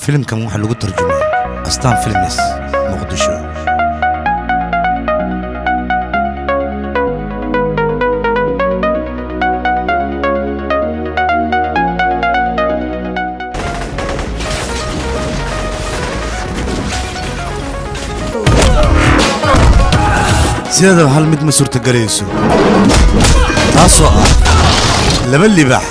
Filimkan waxaa lagu tarjumay Astaan Films, Muqdisho. Sideedaba hal mid ma suurtagelayso, taasoo ah laba libaax.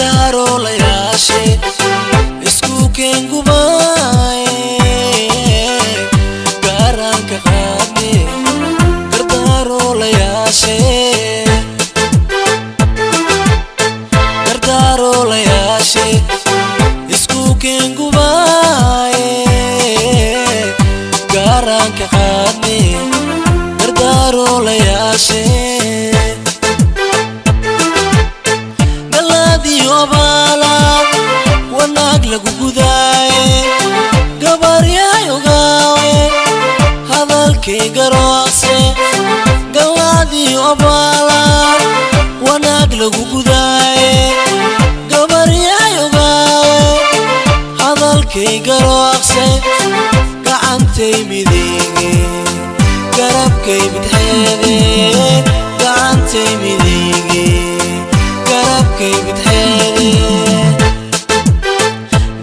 Gardaroolayaashe isku keengubaye garanka qaadne gardaroolayaashe gardaroolayaashe isku keengubaye garanka qaadne gardaroolayaashe galaadiyobaala wanaag lagu gudaaye gabaryahay ogaawe hadalkay garoose galaadiyobaala wanaag lagu gudaaye gabaryahay ogaawe hadalkay garoose gacantay midige garabkay bidxeede gacantay midige garabkay bidxeede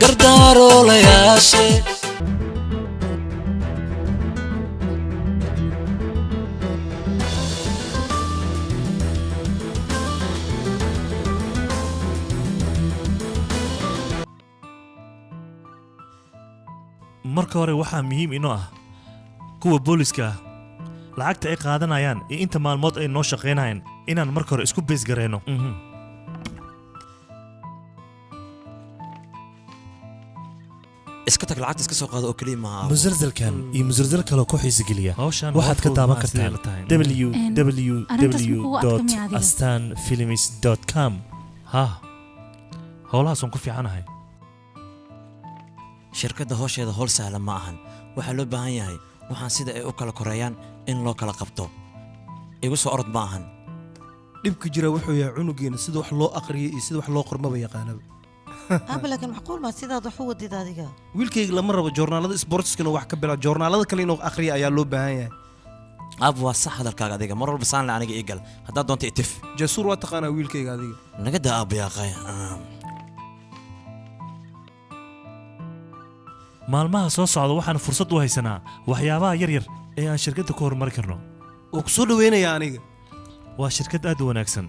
gardaroolayaashe. Marka hore waxaa muhiim inoo ah kuwa booliska ah lacagta ay qaadanayaan iyo inta maalmood ay noo shaqaynayaan inaan marka hore isku bees gareyno. Iska tag, lacagta iska soo qaado oo keliya maaha. Musalsalkan iyo musalsal kaloo ku xiisi geliya Hawshan waxaad ka howl daawan fudud kartaan ma tahay. Arrintaas ma kugu www adkamaya adiga? Astan films com. Ha, howlahaas waan ku fiicanahay. Shirkadda howsheeda howl sahlan ma ahan. Waxaa loo baahan yahay waxaan sida ay u kala koreeyaan in loo kala qabto. Igu soo orod ma ahan. Dhibka jira wuxuu yahay cunugeena sida wax loo aqriyay iyo sida wax loo qormaba yaqaanaba. Aaba, laakiin macquul ma sidaad wax u wadid adiga? Wiilkayga lama rabo joornaalada sportskana wax ka bila, joornaalada kale inuu aqriya ayaa loo baahan yahay. Aab, waa sax hadalkaaga. Adiga mar walba saan le aniga ii gal, haddaad doonto itif. Jasuur, waa taqaanaa wiilkayga adiga. Naga daa, aabba yaaqay. Maalmaha soo socda waxaan fursad u haysanaa waxyaabaha yar yar ee aan shirkadda ku horumari karno. Waa ku soo dhaweynayaa aniga. Waa shirkad aad u wanaagsan,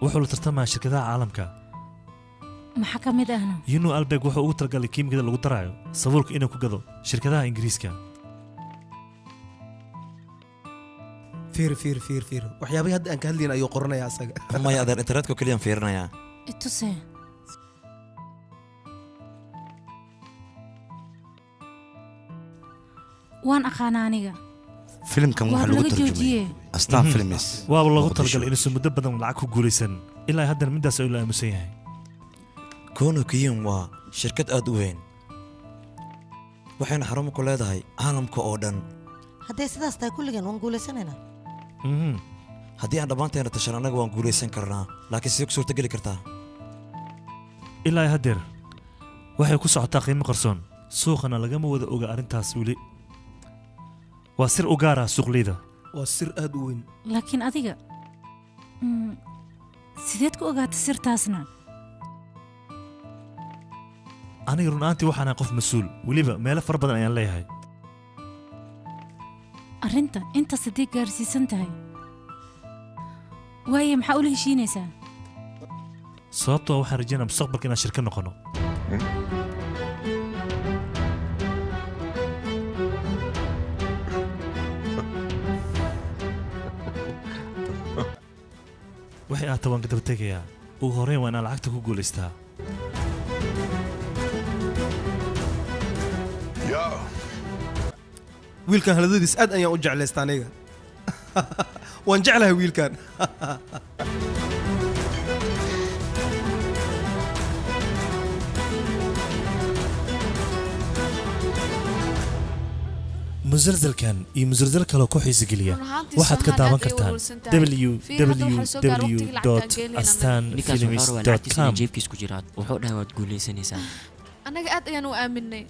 wuxuu la tartamayaa shirkadaha caalamka. Maxaa ka mid ahna? Yunu Albeg wuxuu ugu talagalay kiimikada lagu daraayo sabuulka inuu ku gado shirkadaha Ingiriiska. Fiir, fiir, fiir, fiir, waxyaabihii hadda aan ka hadlayna ayuu qoranayaa asaga. Maya adeer, internetka keliyaan fiirinayaa. Ituse. Waan aqaana aniga. Filimkan Waa waxaa lagu laga tarjumay joojiyey. Astaan Films, Waaba loogu Muqdisho. talagalay inuusan muddo badan lacag ku guulaysan. Ilaa haddana midaas ayuu la aamusan yahay. Kono Kiyin waa shirkad aad u weyn, waxayna xarumo ku leedahay caalamka oo dhan. Hadday sidaas tahay, kulligeen waan guulaysanaynaa. Haddii aan dhammaanteena tashan, annaga waan guulaysan karnaa, laakiin sidee ku suurtageli kartaa? Ilaa haddeer waxay ku socotaa qiimo qarsoon, suuqana lagama wada oga arrintaas weli. Waa sir u gaar ah suuqleyda. Waa sir aad u weyn. Laakiin adiga sideed ku ogaatay sirtaasna? Aniga run ahaantii waxaan ahay qof mas-uul, weliba meelo fara badan ayaan leeyahay. Arrinta intaas haddii gaarsiisan tahay, waaye maxaa ula heshiinaysaa? Sababtoo waxaan rajaynaa mustaqbalka inaan shirka noqono. Waxay ahaata waan ka daba tegayaa. Ugu horreyn waa inaan lacagta ku guulaystaa. Wiilkan haladadiis aad ayaan u jeclaystaa aniga. Waan jeclahay wiilkan. Musalsalkan iyo musalsal kaloo ku xiisi geliya Run ahaantii waxaad ka Soomaali daawan aad ay kartaan walwalsan tahay. Fiir, hadda waxaa soo gaaray waqtigii lacagta aan gelinayna. Ninkaas wuxuu rabaa lacagtiisa www.astanfilms.com inay jeebkiis ku jiraan. Wuxuu dhahay waad guulaysanaysaa. Annaga aad ayaan u aaminay.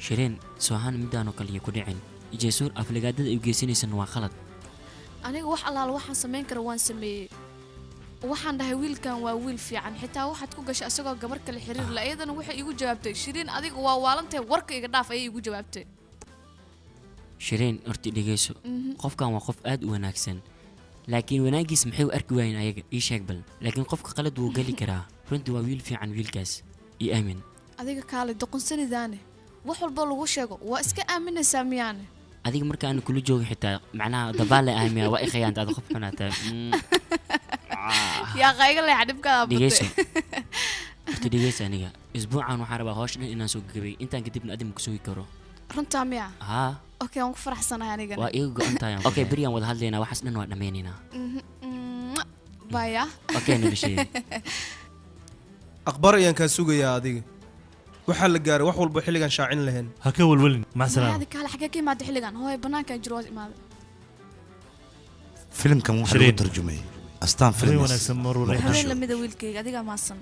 Shireen, Soohaan midaan oo kale iyo ku dhicin. Jeesuur aflagaadada ay u geysanaysan waa khalad. Aniga wax allaala waxaan samayn kara waan sameeyey. Waxaan dhahay wiilkan waa wiil fiican, xitaa waxaad ku gashay asagoo gabar kale xiriir la, iyadana waxay iigu jawaabtay Shiriin adiga waa waalantahay, warka iga dhaaf ayay iigu jawaabtay. Shireen, horta dhegeyso. Qofkan waa qof aad u wanaagsan, laakiin wanaagiis maxay u arki waayeen ayaga? Ii sheeg bal. Laakiin qofka qalad wuu geli karaa. Runtii waa wiil fiican wiilkaas, ii aamin. Adiga kaale doqonsanidaane, wax walba lagu sheego waa iska aaminaysaa miyaane? Adiga marka aan kula joogo xitaa macnaha dabaal la aamiya waa i khiyaanta, ada qof xunaa tahay. Yaa qayga leexa dhibkaada Dhegeyso. batay. Horta dhegeyso, aniga isbuucan waxaan rabaa hawsha dhan inaan soo gabay, intaan kadibna adi ma kusugi karo. Runtaa miya? Haa. Okay, waan ku faraxsanahay anigana. Waa iga go'an tahay. Okay, beriyaan wada hadlaynaa, waxaas dhan waa dhammaynaynaa. Baya. Okay, nolosheeda. Akhbaar ayaan kaa sugayaa adiga. Waxaa la gaaray wax walba xilligan shaacin lahayn. Ha ka welwelin, macsalaama. Maadi kaale, xagee ka imaada xilligan? Hooy, banaankaan jiro, waad imaaday. Filimkan waxaa lagu Shireen. tarjumay Astaan Habeen Films wanaagsan, Marwo Rayxaan. Habeen lamida wiilkayga, adigaa maasan.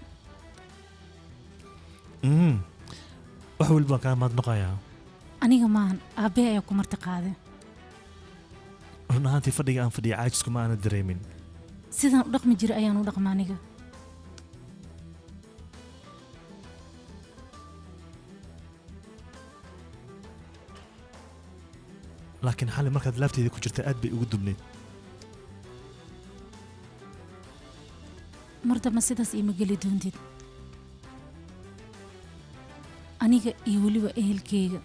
Wax walba waan kaa mahadnaqayaa. Aniga maahan, aabbee ayaa ku marti qaaday. Run ahaantii fadhiga aan fadhiya caajisku ma aanan dareemin. Sidaan u dhaqmi jiray ayaan u dhaqma aniga. Laakiin xalay markaad laabteeda ku jirta aad bay ugu dubnayd. Mar dambe sidaas iima geli doontid, aniga iyo weliba ehelkeyga.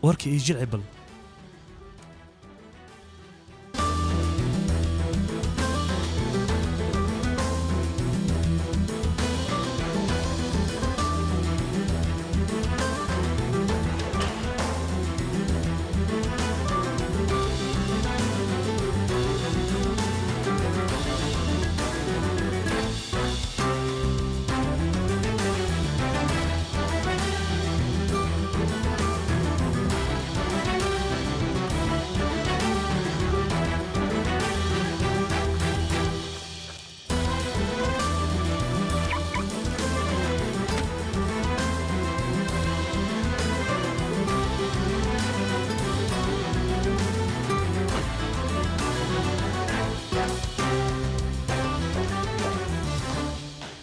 Warka ii jilci bal.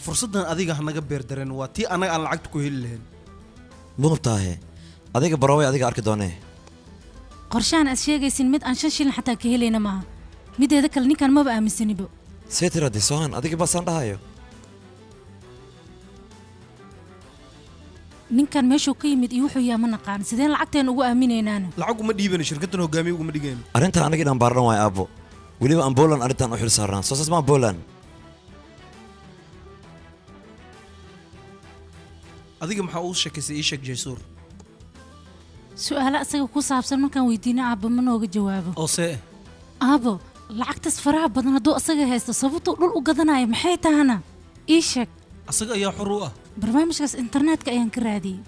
Fursaddan adiga ha naga beerdareen, waa tii annaga aan lacagta ku heli lahayn. Muubtaahe adiga barooway, adiga arki doonee. Qorshahan aad sheegaysin mid aan 5 shilin xataa ka helayna maaha. Mideeda kale ninkan maba aaminsanibo. See tirade Sohan, adiga basaan dhahayo. Ninkan meeshuu ka yimid iyo wuxuu yaa ma naqaan, sideen lacagteen ugu aaminaynaana? Lacag uma dhiibano, shirkaddan hogaamiye uguma dhigayno. Arrintan aniga inaan baarnan waay aabbo, weliba aan Poland arrintan u xil saarnaa, soo saas maa Poland? Adiga maxaa uu sheekaysay? Ii sheeg Jaysuur. Su'aalo asaga ku saabsan markaan weydiino aabba ma nooga jawaabo. Oo see? Aabbo, lacagtaas faraha badan hadduu asaga haysto, sababtuu dhul u gadanayo maxay tahana? Ii sheeg. Asaga ayaa xor u ah. Barnaamijkaas internetka ayaan ka raadiyey.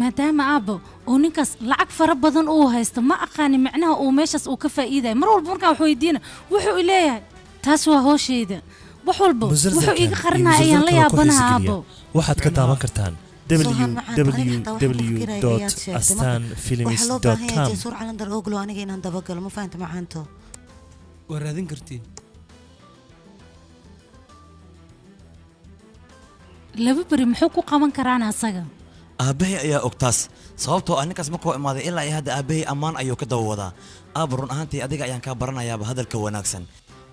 Maadaama aabbo uu ninkaas lacag fara badan uu haysto, ma aqaani micnaha uu meeshaas uu ka faa'iidayo. Mar walba markaan wax weydiina wuxuu i leeyahay taas waa hooshayda. Wax walba wuxuu iiga qarinaya ayaan la yaabanaha aabbo. Waxaad ka daawan kartaan Sohan macaan, aniga xataa waxaan ku fikiraya ayaad sheegtay. Marka waxaa loo baahan yahay www.astanfilms.com. Jaysuur Calandar Oglo aniga inaan dabagalo, ma fahanta macaanto? Waa raadin kartiin. 2 beri muxuu ku qaban karaan asaga? Aabbahay ayaa og taas, sababtoo ah ninkaas markuu imaaday ilaa iyo hadda aabbahay ammaan ayuu ka daba wadaa. Aabba, run ahaantii adiga ayaan kaa baranayaaba hadalka wanaagsan.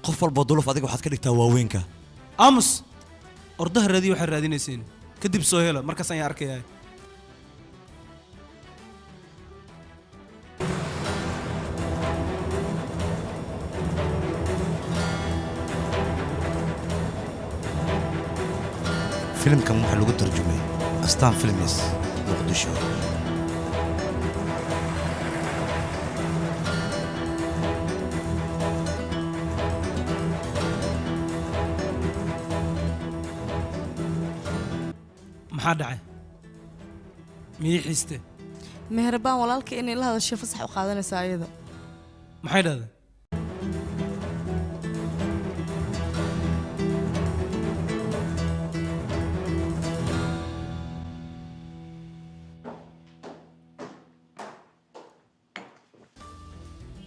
Qof walba duluf adiga waxaad ka dhigtaa waaweynka. Aamus, ordaha raadiyo waxaad raadinayseen kadib soo hela, markaas ayaan arkayaa. Filimkan waxaa lagu tarjumay Astaan Films, Muqdisho. Maxaa dhacay? Miyay xiiste? Meherbaan walaalka inay la hadasho fasax u qaadanaysaa ayada. Maxay dhahday?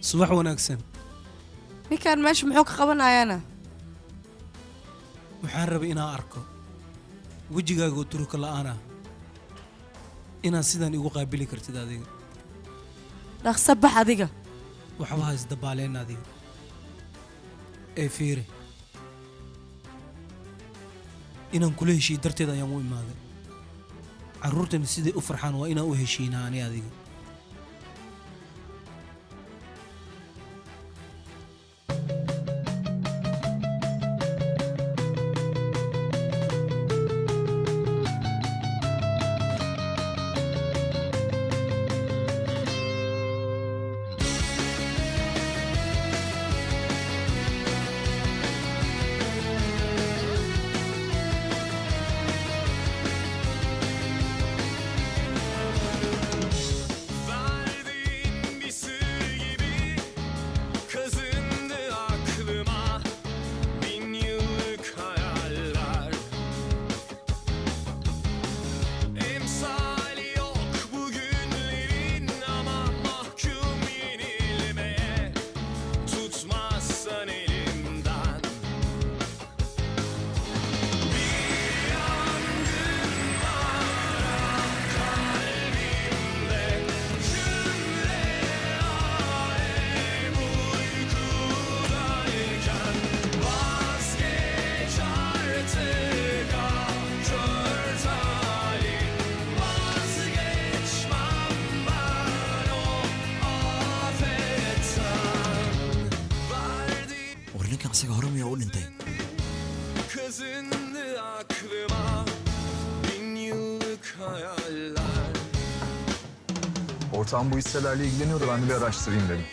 Subax wanaagsan. Ninkaan meesha muxuu ka qabanayaana? Waxaan rabay inaan arko wejigaaga oo turuka la'aan ah, inaad sidan igu qaabili kartid adiga. Dhaqso bax adiga. Waxba ha isdabaaleen adiga. Ee fiiri, inaan kula heshiiyo darteed ayaan u imaaday. Carruurtani siday u farxaan waa inaan u heshiinaa ani adiga. Verdiğin bir sır gibi kazındı aklıma bin yıllık hayaller. Emsali yok bugünlerin ama mahkum yenilmeye tutmazsan elimden. Bir yangın var kalbimde, cümle alem uykudayken vazgeç artık ah kör talih, vazgeçmem ben o afetten. Verdiğin War ninkan asaga hore miyaa u dhintay? kazındı aklıma bin yıllık hayaller. Ortağım bu hisselerle ilgileniyordu. Ben de bir araştırayım dedim.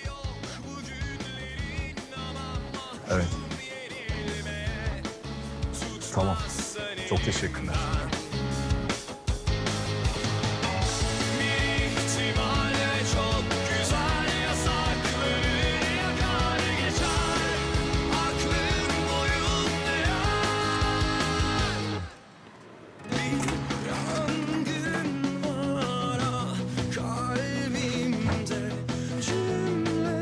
Evet. Tamam. Çok teşekkürler. Bir ihtimalle çok güzel yasakları yakar geçer aklım boyun değer. Bir yangın var ah kalbimde, cümle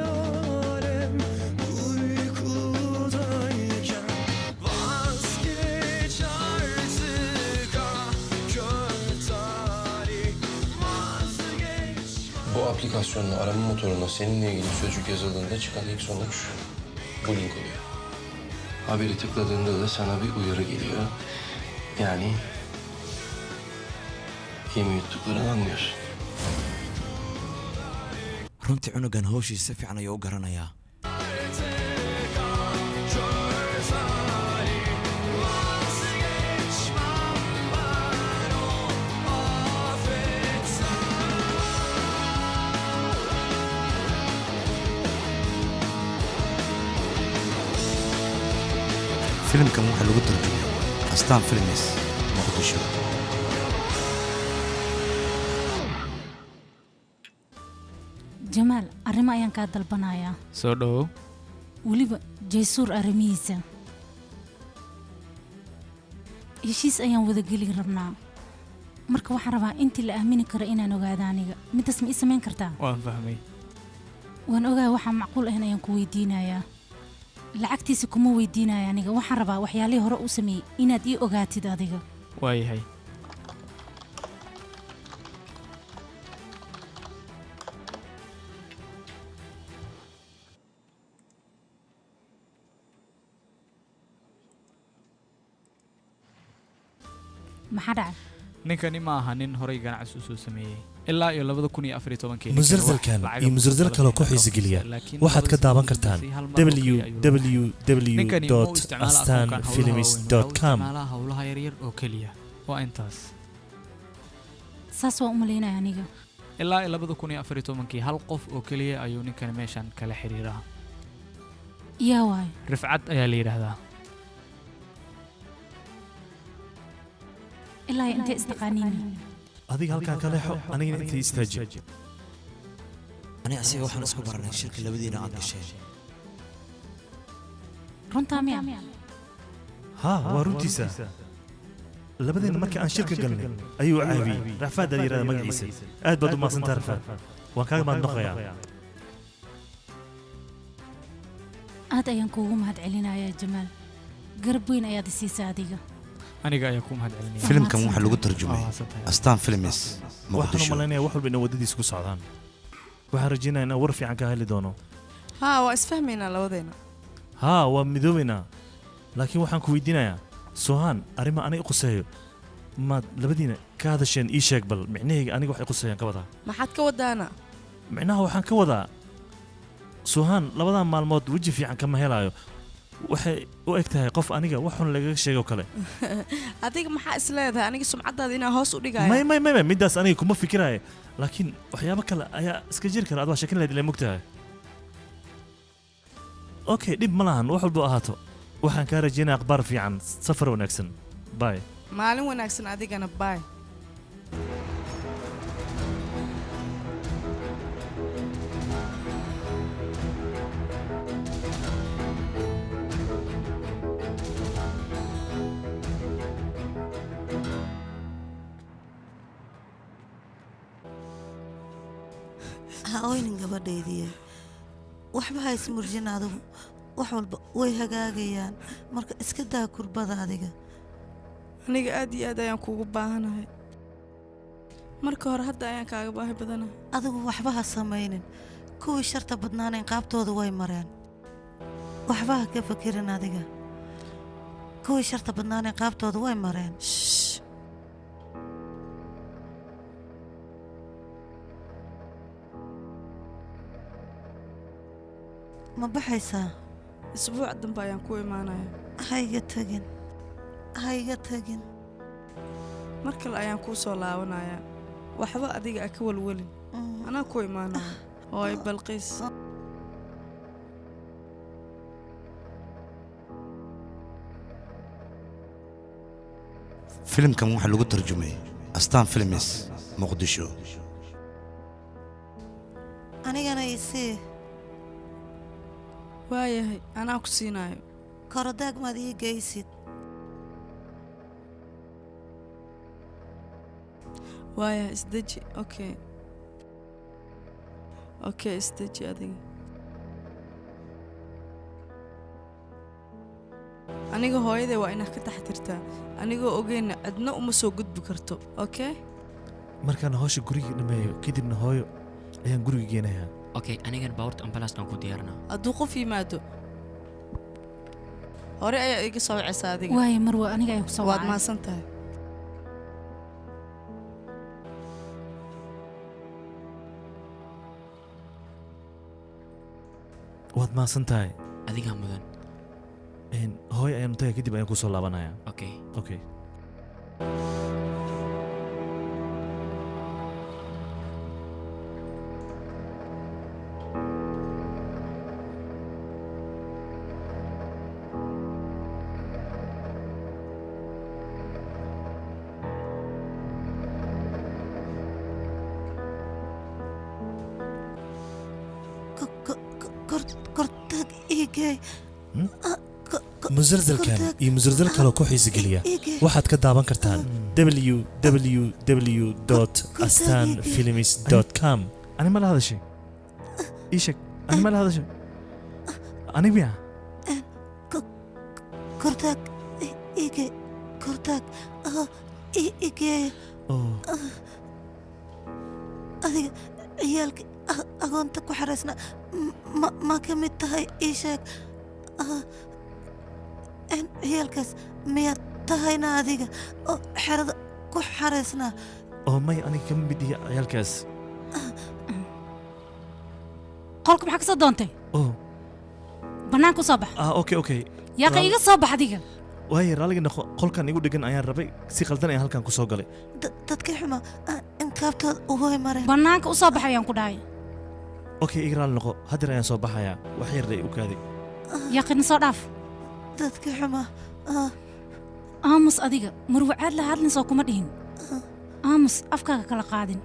alem uykudayken vazgeç artık ah kör talih, vazgeç. Bu aplikasyonla arama motoruna seninle ilgili sözcük yazıldığında çıkan ilk sonuç bu link oluyor. Haberi tıkladığında da sana bir uyarı geliyor. Yani yemi yuttuklarını anlıyorsun. Runtii cunugan hawshiisa si fiican ayuu u garanayaa. Kör talih, vazgeçmem ben o afetten. Filimkan waxaa lagu tarjumay Astaan Films, Muqdisho. Jamaal, arrimo ayaan kaa dalbanayaa. Soo dhowow. Weliba Jaysuur arrimihiisa heshiis ayaan wada geli rabnaa. Marka waxaan rabaa intii la aamini karo inaan ogaado aniga. Midaas ma ii samayn kartaa? Waan fahmay. Waan ogahay, waxaan macquul ahayn ayaan ku weydiinayaa. Lacagtiisa kuma weydiinaya aniga. Waxaan rabaa waxyaalihii hore u sameeyey inaad ii ogaatid adiga. Waayahay. Maxaa dhacay? Ninkani ma aha nin horay ganacsi u soo sameeyey ilaa iyo 2014-kii. Musalsalkan iyo musalsal kaloo ku xiisi geliya waxaad ka daawan kartaan www astan films com. Isticmaalaha howlaha yaryar oo keliya waa intaas. Saas waan u malaynaya aniga. Ilaa iyo 2014-kii hal qof oo keliya ayuu ninkani meeshan kala xiriiraa. Yaa waayo? Rifcad ayaa la yidhaahdaa. Ilaa iyo intay isdhaqaaniin. Adiga halkaa ka leexo, anigana intay istaaji. Ani asiga waxaan isku baranay shirka labadiina aad gasheen. Runtaa miya? Haa, waa runtiisa. Labadeena markii aan shirka galnay ayuu caawiyey. Rafaad aad yidhahda magaciisa. Aad baad u mahadsantahay Rafaad, waan kaaga mahadnaqayaa. Aad ayaan kuugu mahad celinayaa Jamaal, garab weyn ayaad i siisay adiga. Aniga ayaa ku mahad celinaya. Filimkan waxaa lagu tarjumay Astaan Films. Waxaan u Muqdisho. malaynayaa wax walba inay waddadiisa ku socdaan. Waxaan rajaynayaa inaan war fiican ka heli doono. Haa, waa isfahmaynaa labadeena. Haa, waa midoobaynaa, laakiin waxaan ku weydiinayaa Sohaan arrima aniga i quseeyo maad labadiina ka hadasheen? Ii sheeg bal micnahayga, aniga waxay quseeyaan ka wadaa. Maxaad ka wadaana? Micnaha waxaan ka wadaa, Sohaan labadan maalmood weji fiican kama helaayo. Waxay u eg tahay qof aniga wax xun lagaga sheego kale. Adiga maxaa is leedahay? Aniga sumcadaada inaa hoos u dhigaya? May, may, may, may, middaas aniga kuma fikiraayo, laakiin waxyaabo kale ayaa iska jiri kara. Ad waa sheekin lahayd ilaa mogtahay. Okay, dhib ma lahan, wax walba ahaato. Waxaan kaa rajaynaya akhbaar fiican. Safar wanaagsan, bye. Maalin wanaagsan adigana, bye. Ha oynin gabadhaydiye, waxba ha ismurjin adigu. Wax walba way hagaagayaan, marka iska daa kurbada adiga. Aniga aad iyo aad ayaan kuugu baahanahay. Marka hore hadda ayaan kaaga baahi badanahay. Adigu waxba ha samaynin. Kuwii sharta badnaanayn qaabtooda way mareen. Waxba ha ka fakirin adiga. Kuwii sharta badnaanayn qaabtooda way mareen. Ma baxaysaa? Isbuuc dambe ayaan ku imaanaya. Ha iga tagin, ha iga tagin. Mar kale ayaan kuu soo laabanayaa. Waxba adiga a ka walwalin, anaa ku imaanaya. Hooy Balqiis. Filimkan waxaa lagu tarjumay Astaan Films, Muqdisho. Anigana isii. Waayahay, anaa ku siinayo. Korodaag maad ii geysid? Waayahay, isdeji. Okay, okay, isdeji adiga. Aniga hooyaday waa inaad ka taxtirtaa. Anigoo ogeyna cidna uma soo gudbi karto, okay? Markaan hawsha guriga dhammeeyo kadibna hooyo ayaan guriga geenayaa. Okay, anigana baabuurta ambalaaskan ku diyaarinaa. Hadduu qof yimaado hore ayaa iga soo wacaysaa adiga. Waayo Marwa, aniga ayaa ku soo Waad wacay. mahadsan tahay. Waad mahadsan tahay. Adigaa mudan. Hooyo ayaan tagay, kadib ayaan kusoo laabanayaa. Okay. Okay. Kortaag iigey. Musalsalkan iyo musalsal kaloo ku xiisi geliya waxaad ka daawan kartaan www astan films com. Ani ma la hadashay? Ii sheeg, ani ma la hadashay? Anig miya? Kortaag iigey, kortaag iigey. Adiga ciyaalka agoonta ku xaraysna ma ka mid tahay? Ii sheeg, ciyaalkaas miyaad tahayna adiga oo xerada ku xaraysnaa. Oo may, aniga kama mid ihi ciyaalkaas. Qolka maxaa ka soo doontay? Oh. Bannaanka u soo bax. Ah, okay. Yaaqa, iga soo bax adiga. Waaye, raalliga noqo, qolkan igu dhegan ayaan rabay, si qaldan ayaan halkan ku soo galay. Dadkii xumaa inqaabtooda way mareen. Bannaanka u soo bax ayaan ku dhahay. Okay, iga raalli noqo, haddeer ayaan soo baxayaa, wax yarna u kaadi. Yaaqina soo dhaaf. Dadkii xumaa. Aamus adiga, marwacaad la hadlin soo kuma dhihin. Aamus, afkaaga kala qaadin.